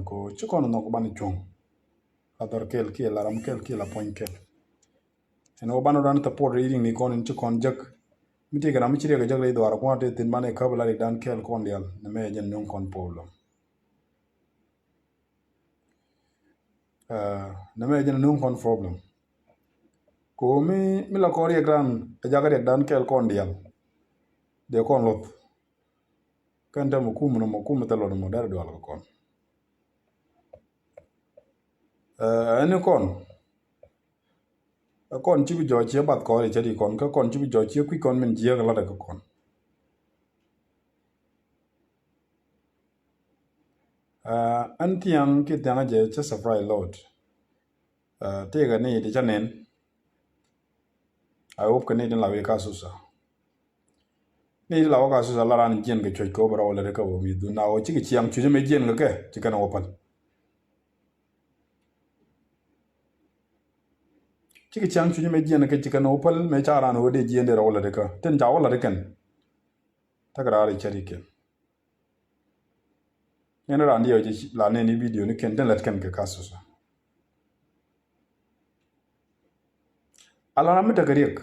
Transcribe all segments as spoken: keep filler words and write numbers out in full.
Ko ci kɔn nhɔk banɛ cuɔ̱ŋ. La dhɔr kɛl kiɛ la ram kɛl kiɛ la puɔ̱ny kɛl. Ɛn ɣöö banɛ run support rɛy riŋni kɔn in ci kɔn jek. Mi tëëkɛ ram mi ci riɛk ɛ jek rɛy dhuaar kua̱n te thi̱n banɛ käp la riɛkdan kɛl kɔn diaal. Nɛmɛ ɛ jɛn nöŋ kɔn problem. Ɛ, nɛmɛ ɛ jɛn nöŋ kɔn problem. Ko mi, mi la kɔn riɛkdan ɛ jak riɛkdan kɛl kɔn diaal. Dee kɔn luɔth. Kɛn te mɔ kum nɔ mɔ kum thil luɔt mɔ derɛ dual kɛ kɔn. Ɛ, ɛn ni kɔn. Ɛ kɔn ci bi jɔɔc ciɛ bath kɔn i̱ cɛ di kɔn, kä kɔn ci bi jɔɔc ciɛ kui̱ kɔn min jiääk latdɛ kɛ kɔn. Ɛ, ɛn thiaŋ kiɛ thiaŋ jɛ cɛ surprise lot. Ɛ, tëëkɛ ni ti cä nɛn. I hope kɛ ni ti la wee ka susa. Ni ti la wee ka susa la ran jiɛn kɛ cuec kɛ wä bɛ rɔw lɛ ti kä wä mi dhun na wä cikɛ ciaŋ cuc mɛ jiɛn kɛ kɛ ci kɛn wä päl. Cikɛ ciaŋ cuc mɛ jiɛn kɛ ci kɛn wä päl mɛ ca ran wä dee jiɛn dee rɔw lɛ ti kä tin ca wä lɛ ti kɛn. Tekɛ raar i̱ cɛ ri kɛn. Ŋäni raan diɛw jɛ la nɛn i̱ bidio ni kɛn tin lät kɛn kɛ ka susa. Ala ram mi tekɛ riɛk.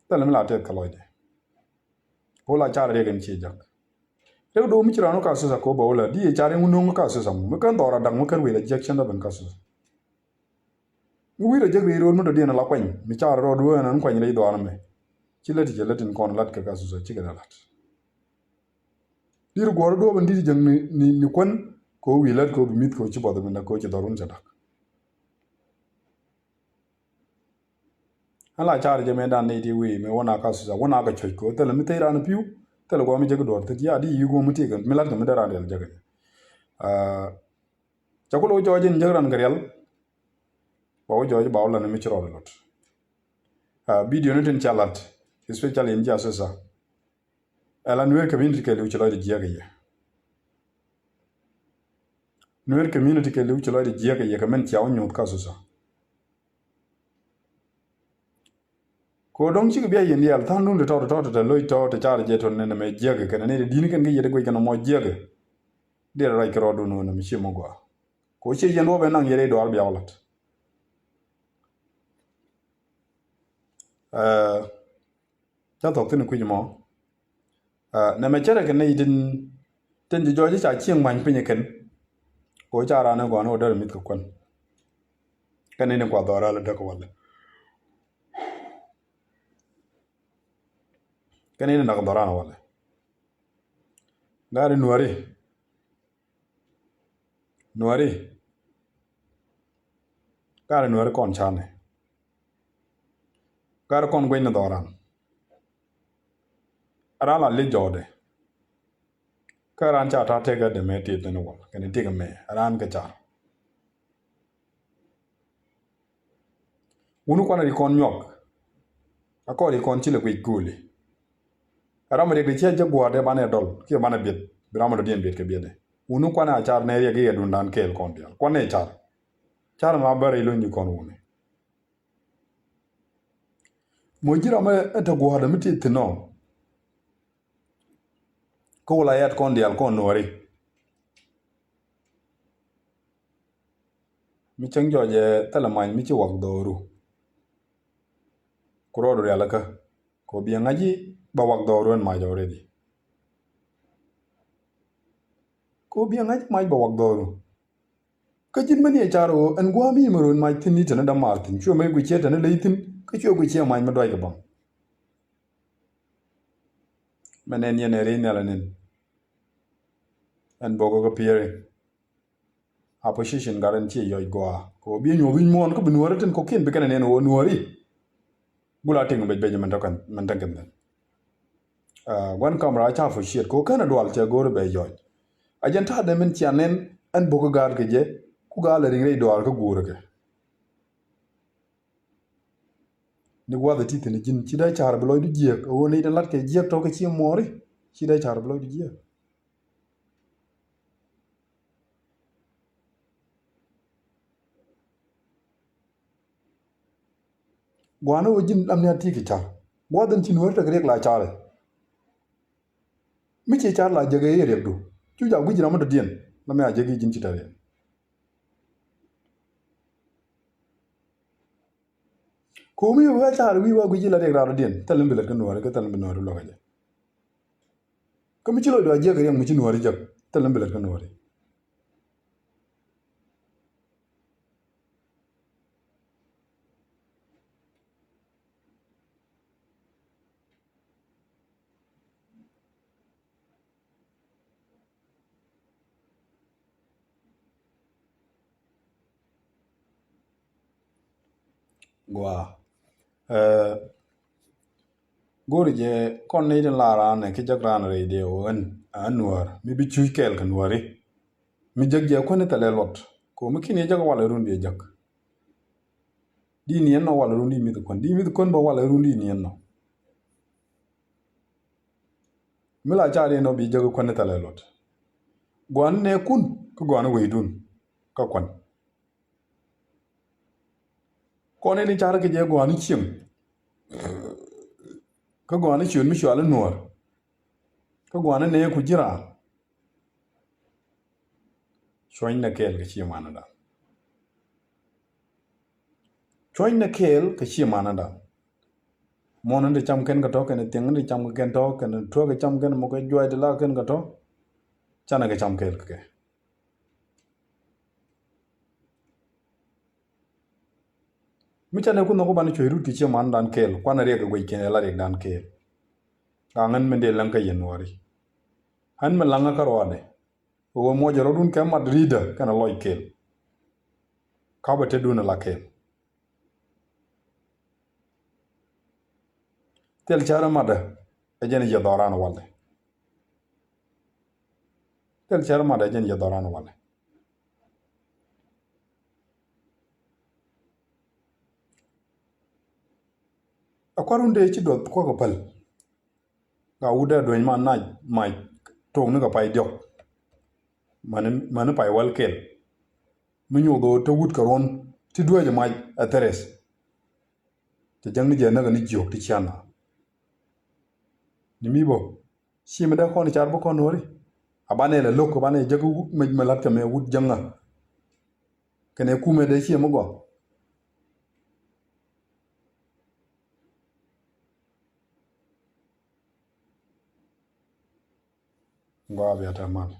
Thilɛ mi la tɛth kɛ lɔcdɛ. Ko la car riɛk in ci jak. Riɛk do̱o̱k mi ci raan wä ka susa ko bɛ wä la di yɛ car in wä no̱o̱ŋ ka susa mu mi kɛn dhɔr a dak mi kɛn wi̱i̱ la jiɛk cɛn dap in ka susa. Mi wi̱i̱ rɔ jek rɛy ro̱o̱l mi dɔ̱diɛn ala kuany mi car rɔɔd wee ɛn kuany rɛy dhɔaar ɛmɛ. Ci lät i̱ cɛ lät in kɔn lat kɛ ka susa cikɛ dee lat. Di̱t guɔ̱r duɔ̱ɔ̱p in di̱t jek ni, ni, ni kuän kɛ wi̱i̱ lät kɛ bi mi̱th kɛ ci buɔth ɛmɛ kɛ ci dhɔr wun cɛ dak. Ɛn la car jɛ mɛ dan ni ti wi̱i̱ mɛ wä na ka susa wä na kɛ cuec kɛ thilɛ mi thec raan pi̱w thilɛ guɔ mi jek duɔ̱ɔ̱r thit ya di yi guɔ mi ti kɛ mi lat kɛ mi dee raan riɛl jek. Aa, Ca kulɛ wä jɔɔc in jek ran kɛ riɛl. Ba wä jɔɔc ba wä lani mi ci rɔɔd lot. Aa, bidio ni tin ca lat, especially in ji̱ a susa. Ɛ la Nuer community kɛ li̱w ci lɔcdɛ jiɛk i̱ yɛ. Nuer community kɛ li̱w ci lɔcdɛ jiɛk i̱ yɛ kɛ min cia wä nyuuth ka susa. Ko dɔ̱ŋ cikɛ bia yɛn diaal tha̱a̱ŋdun ti tɔt tɔt ti tɛ loc tɔt ti car jɛ tɔt nɛn ɛmɛ jiäkɛ kɛnɛ ni ti di̱n kɛn kä yɛ ti guic kɛn ɛmɔ jiäkɛ. Diɛt ruac kɛ rɔɔdun wä nɛmɛ ci mɔ gɔaa. Ko ciɛ yɛn duɔ̱ɔ̱p ɛn naŋ yɛ rɛy duaar bia wä lat. Ɛɛ, Ca thɔk thi̱n kui̱c mɔ. Aa, nɛmɛ cärɛ kɛ nɛy tin, tin ji̱ jɔɔc ca cieŋ ma̱ny piny kɛn. Ko ca raan ɛ gɔ̱a̱n ɛ wä dɛr mi̱th kɛ kuän. Kɛn ni ni kuath dhɔran ɛ däk walɛ. Kɛn ni ni nak dhɔran walɛ. Ŋa̱ri nuäri. Nuäri. Ŋa̱ri nuäri kɔn canɛ. Ŋa̱ri kɔn gueny ni dhɔran. Ran la li̱c jɔɔdɛ. Kä ran ca ta̱a̱ tëkä dee mɛ ti̱i̱t ni wal kɛn ti̱i̱t mɛ ran kɛ car. Wuni kuanɛ ri kɔn nyuɔk. A kɔn ri kɔn ci lɛ guic guuli. Ɛ ram riɛk di ciɛ jɛ gua̱a̱r dee banɛ dɔl kiɛ banɛ biɛt bi ram dɔ̱diɛn biɛt kɛ biɛtdɛ. Wuni kuanɛ a car nɛ riɛk iɛ dundan kɛɛl kɔn diaal kuanɛ car. Car ma bär ilony di kɔn wuni. Mɔ ji̱ ram ɛ te gua̱a̱r dee mi ti thi̱n ɔ. Kä wula yat kɔn diaal kɔn nuɔri. Mi cäŋ jɔɔc ɛ thilɛ mac mi ci wak dhɔru. Ku rɔɔdu rialikä. Ko biɛ ŋa̱c i̱ ba wak dhɔru ɛn mac already. Ko biɛ ŋa̱c mac ba wak dhɔru. Kä ji̱n mɛn yɛ car ɣöö ɛn gua̱a̱m i̱ mɛ ro̱o̱n mac thi̱n i̱ tɛn ɛ dämaar thi̱n cuɛ mɛ guic ciɛ tɛn ɛ ley thi̱n kä cuɛ guic ciɛ mac mɛ duac kɛ baŋ. Mɛ nɛn yɛn ɛ rɛy nhial ɛ nɛn. Ɛn bɔkɛ kɛ piɛri. Opposition gat in ciɛ yɔc gɔaa kɛ wä biɛ nyuɔth wi̱ny muɔ̱ɔ̱n kä bi nuɔ̱ɔ̱ri tin kɔ̱kiɛn bi kɛn ɛ nɛn ɣöö nuɔ̱ɔ̱ri. Gula tiŋ bec bec mɛn tɔ̱ kɛn mɛn tɔ̱ kɛn thɛn. Gua̱n kamra ca fo ciɛt kɛ wä kɛn ɛ dual cɛ go̱o̱ri bɛ yɔc. A jɛn ta̱a̱ dee min cia nɛn ɛn bo̱k kä gaat kɛ jɛ ku gaat lɛ riŋ rɛy dual kä guurɛ kɛ. Ni gua̱th ɛ ti thi̱n ji̱n ci dee car bi lɔcdu jiɛk ɛ wä ni dee lat kɛ jiɛk tɔ̱ kɛ ci muɔ̱ɔ̱ri ci dee car bi lɔcdu jiɛk. Gua̱a̱n ɛ wä ji̱n am ni a ti kɛ car gua̱th ɛn ci nuɔ̱ɔ̱ri tekɛ riɛk la carɛ. Mi ci car la jek ɛ i̱ riɛkdu Cu jak guic ram mi dɔ̱diɛn la mi a jek i̱ ji̱n ci tɛ̈riɛn. Ko̱mi wee car wi̱i̱ wa guic i̱ la riɛk ram dɔ̱diɛn, thil in bi lät kä nuɔɔri, kä thil in bi nuɔɔri luɔk a jɛ. Kä mi ci lɔcdu a jiäk kɛ riɛk mi ci nuɔɔri jek, thil in bi lät kä nuɔɔri. Gua. Eh, go̱ri jɛ kɔn ni tin la raan nɛ ki jek raan rɛy diɛ wä ɛn a nuɔɔr mi bi cuc kɛɛl kɛ nuɔɔri. Mi jek jɛ kuäni thɛlɛ luɔt ko mi kin yɛ jek walɛ run bi yɛ jek. Di niɛn nɔ walɛ run di mith kuän, di mith kuän bä walɛ run di niɛn nɔ. Mi la car yɛ nɔ bi jek kuäni thɛlɛ luɔt. Guani nɛ kun kä guani weydun kä kuän. Kɔn in i̱ car kɛ jɛ gua̱a̱ni cieŋ. Kä gua̱a̱ni ciöt mi cuali nuɔ̱ɔ̱r. Kä gua̱a̱ni nɛɛku ji̱ raan. Cuɔ̱cnɛ kɛɛl kɛ cieŋ manädan. Cuɔ̱cnɛ kɛɛl kɛ cieŋ manädan. Muɔ̱n in ti cam kɛn kɛ tɔ̱ kɛn thiɛŋ in ti cam kɛ kɛn tɔ̱ kɛn tuäk kɛ cam kɛn mɔ kɛ juac ti la kɛn kɛ tɔ̱. Canɛ kɛ cam kɛɛl kɛ kɛ. Mi canɛ kun nhɔk banɛ cuec rut kɛ cieŋ mandan kɛɛl, kuanɛ riɛk kɛ guic kɛn ɛ la riɛkdan kɛɛl. Ŋa̱ŋ ɛn min dee läŋ kä yɛn nuɔɔri. Ɛn min läŋä kä ruaadɛ. Ɣöö muɔcɛ rɔ̱dun kɛ mat ri̱tdä kɛnɛ lɔc kɛɛl. Kapɛ tetdun ɛ la kɛɛl. Thil cärä matdä ɛ jɛn jiɛ dhɔran walɛ. Thil cärä matdä ɛ jɛn jiɛ dhɔran walɛ. Ɛ kuarun dee ci duɔth kuäk ɛ päl. Ka wut dee dueny ma nac mac tok ni kɛ pay diɔk. Mani, mani pay wäl kɛl. Mi nyuuth ɣöö te wut kɛ ruɔ̱n ti duäc mac ɛ thɛrɛth. Cɛ jäŋ ni jɛ näk ni jiök ti ciaŋ a. Ni mi bä ci mi dee kɔn car bä kɔn nuɔ̱ri. A banɛ lɛ lo̱k a banɛ jäk wut mec mɛ la̱t kɛ mɛ wut jäŋ a. Kɛnɛ kumɛ dee ciɛ mi gɔaa. Gɔaa bia tɛ mal.